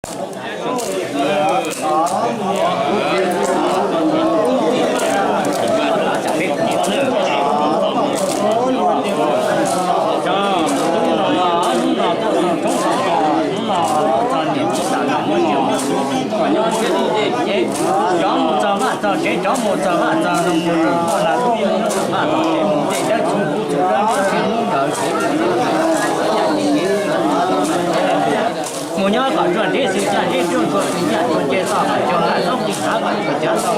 Cov mus txog vaj txog tsev, cov mus txog vaj txog zoo mus txog vaj txog tsev, mus tej dawb txhua txhua dawb txhua hnub ntawd. Mus nyob kom ruaj nrib xwm caj nrib ruaj ntxhua xwm caj tuaj nce toj kom cog nqaij txob kis txhav kom cog cov tau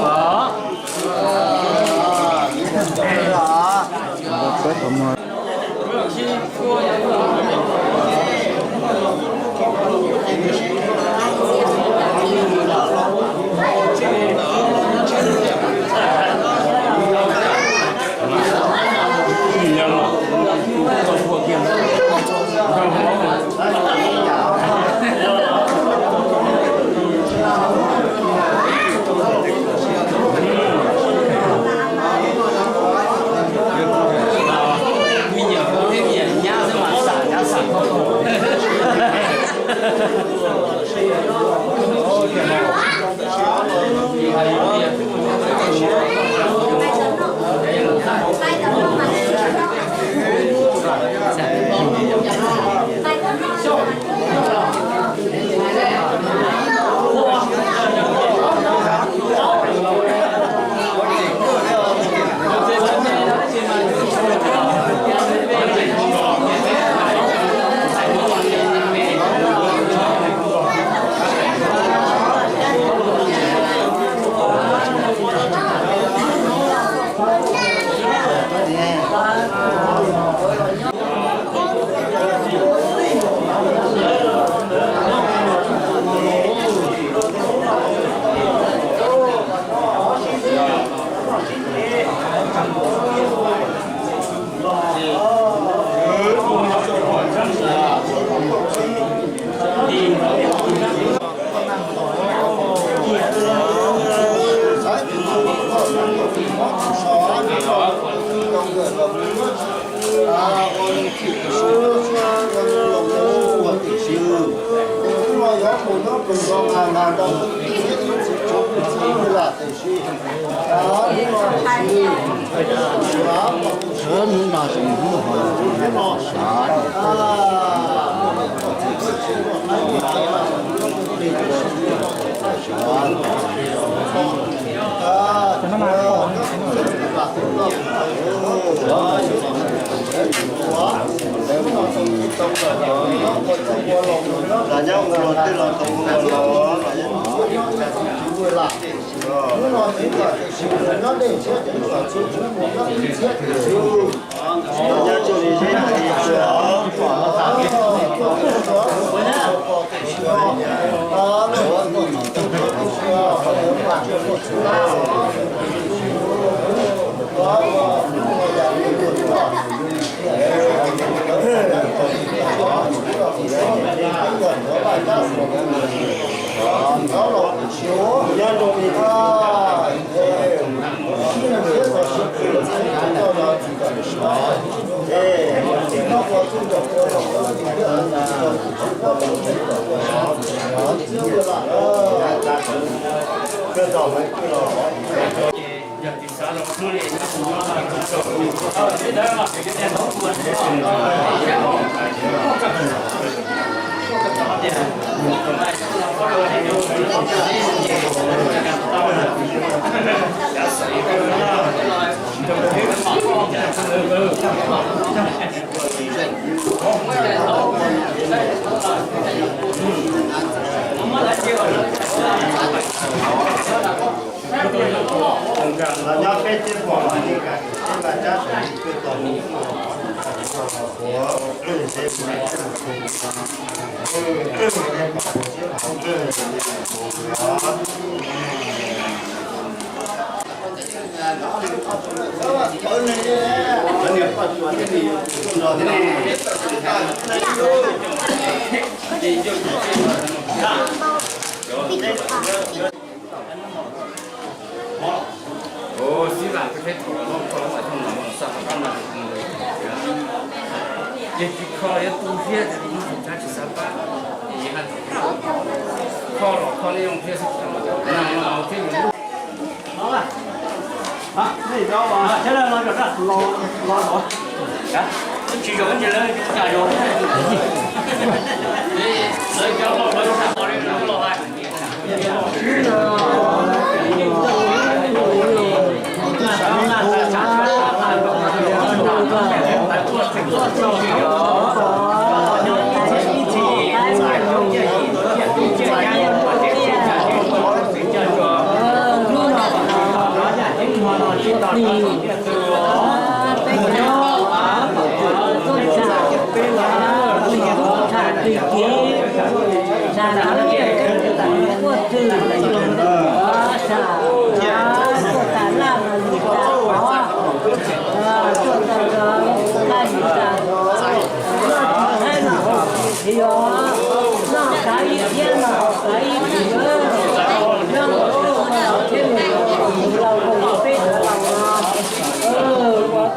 os.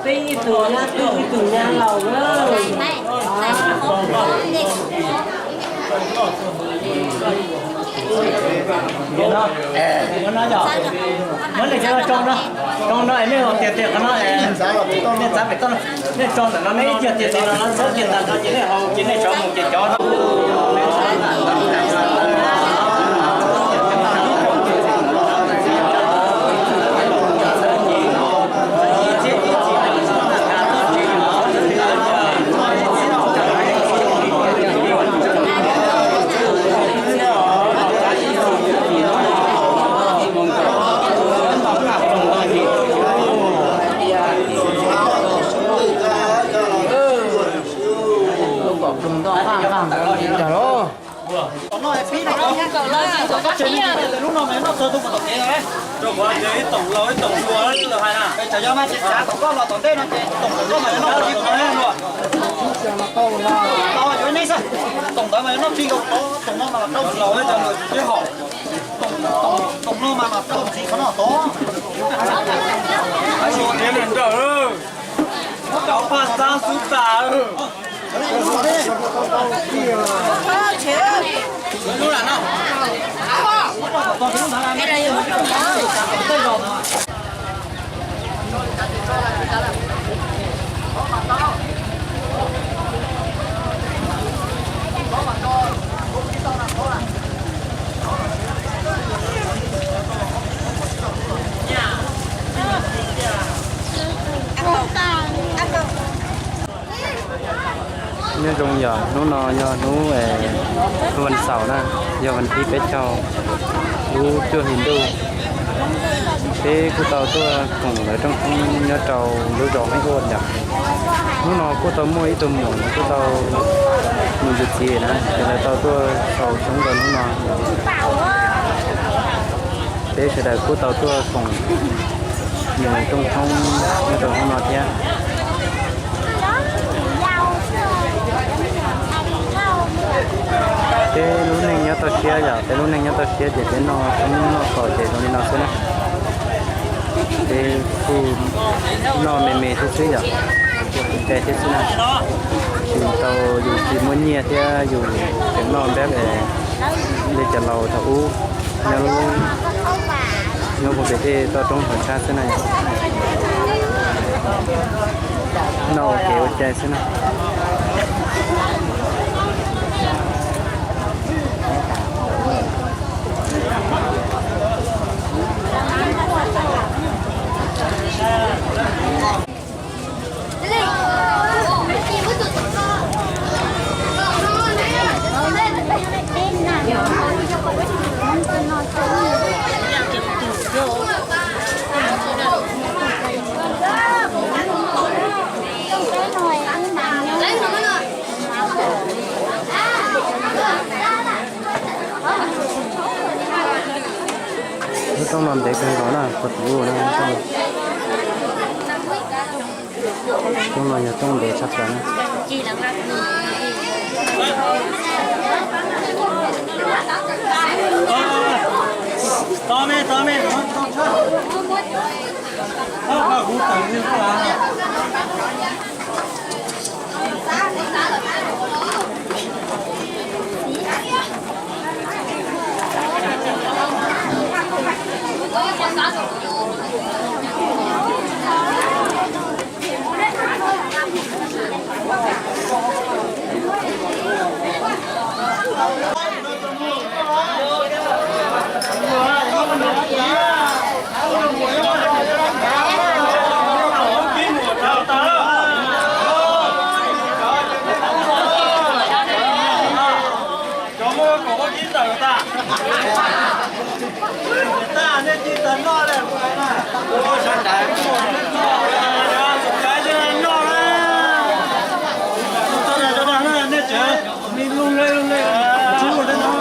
Peb ib tug nyab twj ib tug nyab laus na. Muab nej cov no tsoo no, tsoo no es nej los tiag tiag qhov no, nej txav pem toj no, nej tsoo ntawm no, nej ib tiag tiag no no txhawb kiag ntawm no ces nej haus ces nej tsoo mus ces cov no. Tom no pib no, koj tsev me ntsis lub no mas noj txog tus mus tom kev. Rau qhov tias ib toom laus ib toom hluas lawv hais na, tsam yog mas tsis txav tom koj los tom ntej no ces toom tom koj mas noj txog tus mus luag. Tau yuav neb xwb, toom ntawd mas yuav noj plig nkaus tod, toom no mas rau laus cov lawv tsis txawj hom. Toom no mas mas rau txiv qhov no tod. Cov paj xab xub tas. Nyob zoo, yog hnub no yog hnub vas xaum na, yog vas thib peb caug lub cuaj hli ntuj. Peb kuj tau tuaj koom lawv rooj khoob nyob rau lub zos Heeb Uaj yom. Hnub no kuj tau muaj ib tug muam kuj tau mus yuav txiv na, ces lawv tau tuaj sau xyoob rau hnub no. Peb sawv daws kuj tau tuaj koom nws rooj khoob nyob rau hnub no thiab. Peb lub neej nyob toj siab yom, peb lub neej nyob toj siab ces peb noj tshoob noj kos ces zoo li no xwb na. Peb kuj noj me me thiab xwb yom, ua kev cai thiab xwb na. Tsis tau, yus tsis muaj nyiaj thiab yus tseem noj npab es li cov laus thaum ub nyob, nyob puag pem tej toj roob hav tshab xwb na. Noj ua kev ua cai xwb na. Lub rooj no ntev kawg nkaus na, qhov tus ub na. Rooj no yog rooj ntev tshaj plaws na. Cov muaj kaum ob kib tawm tas. Tas nej tig tas noj lawm. Ua sawv daws muaj noj, sawv daws noj na. Txhob dag, txhob dag na, nej tsev me lub lej lub lej tsub tej no.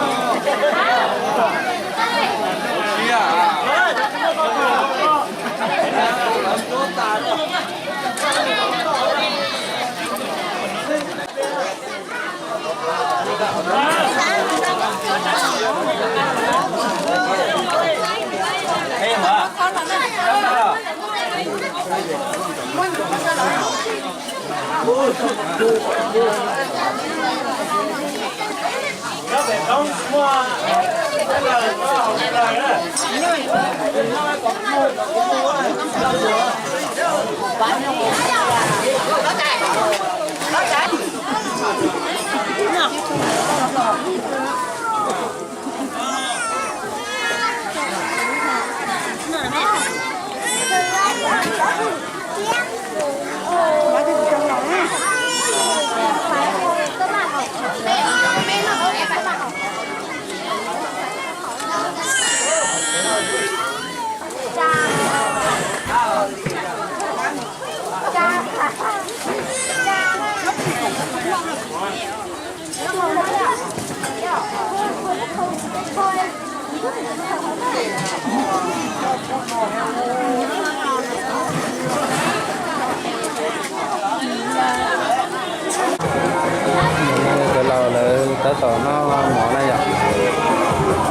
Cov laus lawv tab tom noj mov na yom.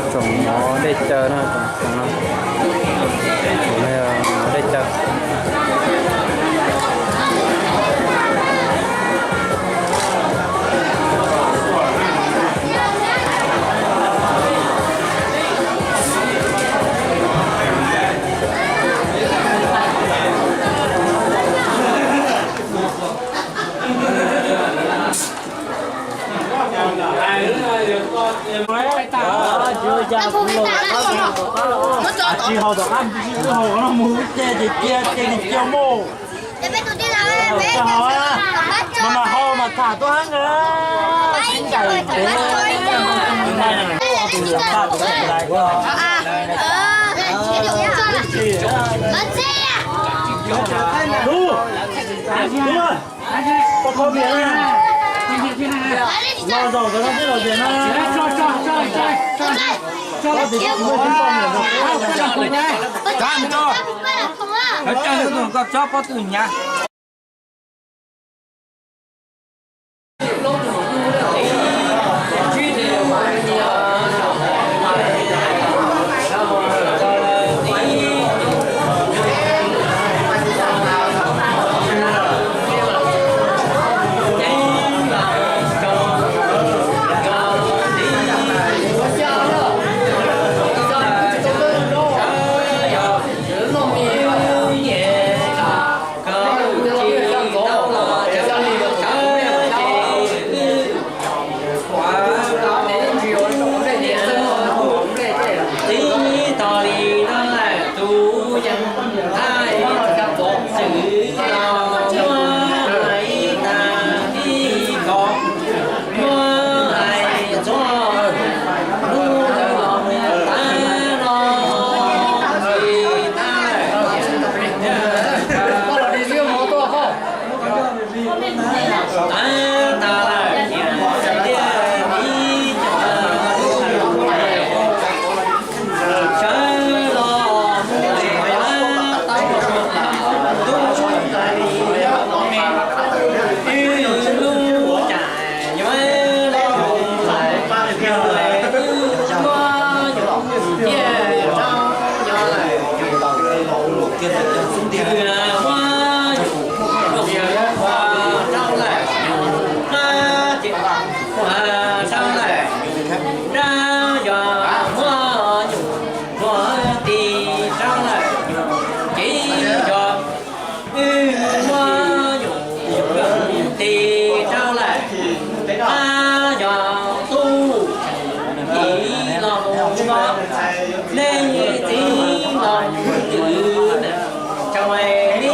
Tsoom mov dej caw na, tsoom no, tsoom no mov dej caw. Tsis haus tom qab, tsis haus no mus ua ce ces cia ces cia mus. Tsis haus, mas mas haus mas tham tuaj heev na. Sib ncaim pem. Lub, lub, koj kho tias na, los zaum ntawd no twb los tias na. Koj tias koj kuv muaj tsis poj niam no. Koj tsob pob tw hnyav. Nej txiv los mus twm, tso nej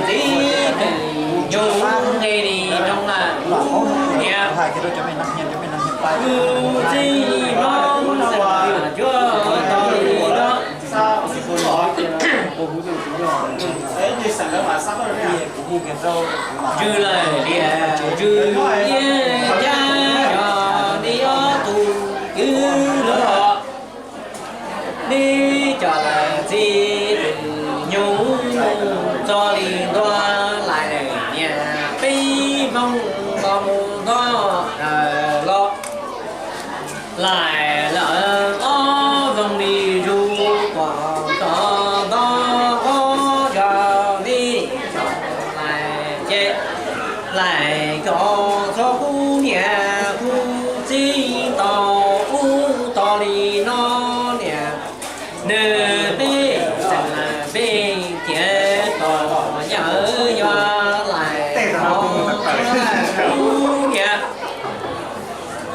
txiv twm nyob nqe li rau lawm niam. Kuv txiv hlob xeem cuab tau li no. Ntsws lawm tias ntsws yeej cab yog nej ob tug kwv los. Nej cov lawm txiv twm nyob txog li ntua lais lawm niam, peb voog los mus nto los. Lais lawm ob voog li zus tuam tod nto qhov zos li, lais ces lais cov txhob kuv niam kuv txiv tau ub tau li no niam. Nws peb xeem peb tiav tom yawm yog lais tod kuv niam.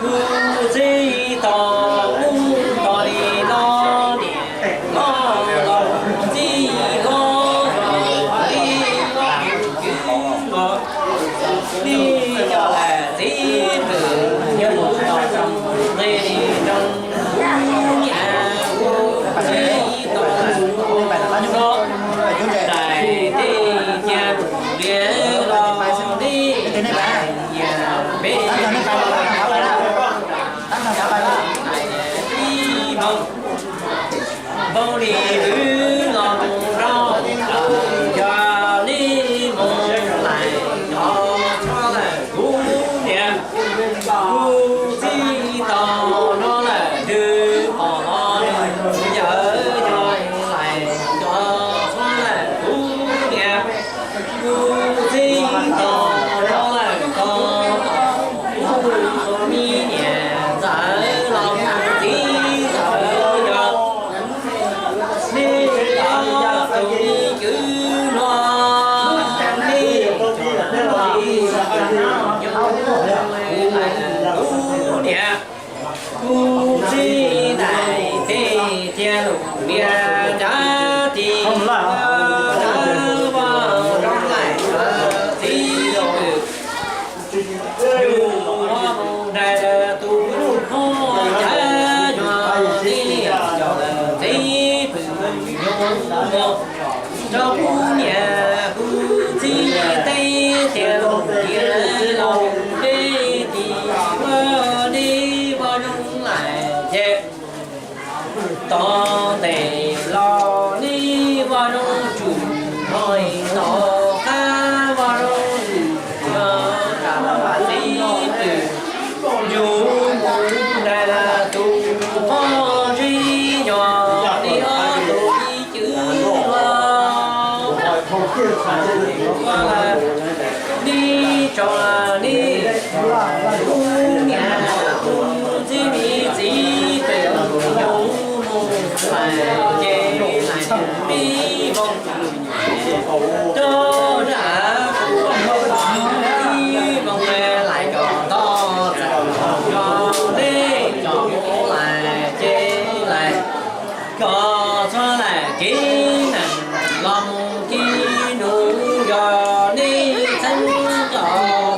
Kuv txiv tau ub tau li no niam, los los txiv hlob los li los kwv los, li cov lawm txiv twm nyob los nqe li rau kuv niam kuv txiv tau no. Daim teb cia liam los li niam peb ib npoo li kwv los mus rau, yog li mus lais cov txhob lawm kuv niam. Kuv txiv tau no lawm twb pom los nws yawm yog lais cov txhob lawm kuv niam. Kuv txiv tau no lawm tau, kuv tau mi niam ntxawm los kuv txiv ntxawm yog nej ob tug kwv los nej cov los kuv niam. Kuv txiv daim teb cia lus niam cav tis, cav vaj zoo lais txiv twm. Yus ho mus nraim tus hlob cav yog li cov lawm txiv twm nyob mus rau kuv niam kuv txiv teb cia lus niam los peb tis vaj dib vaj zoo lais ces tod ntes los li vaj zoo tsum, ho tod qab vaj zoo tsum, rau txiv twm yus mus nraim tus hlob zeb yog li ob tug kwv los. Neb tso neb kuv niam kuv txiv, me txiv twm yus mus lais ces lais peb voog, rau zaj kuv mus ib voog lais cov tod txawm yog neb cov mus lais ces lais cov txhob lawm kev neeg los mus kev nus, yog neb txheeb cov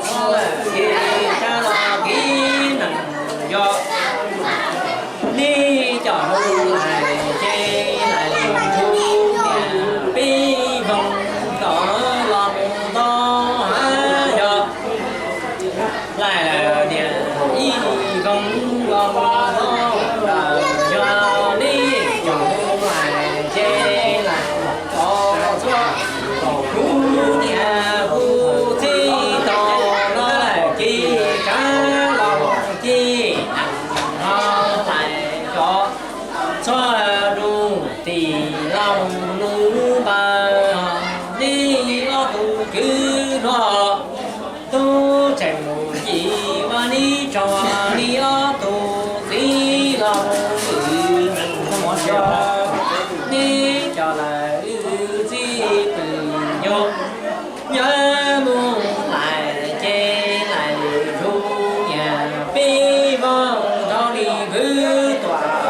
txhob lawm kev tsab los kev neeg yog neb cov mus lais ces lais ntsuj niam peb voog cov los mus nto, yog lais lawm niam ib voog los mus nto, yog neb cov mus lais ces lais cov txhob, kuv niam kuv txiv tau no lawm ces tsab los ces neeg ho lais cov txhob nus tim los nus npawg, neb ob tug kwv los tub tseem mus yim vaj neb tso, neb ob tug txiv los mus wm neeg yog neb cov lawm txiv twm yus, yog mus lais ces lais ntsuj niam peb voog, nrog li kwv tuam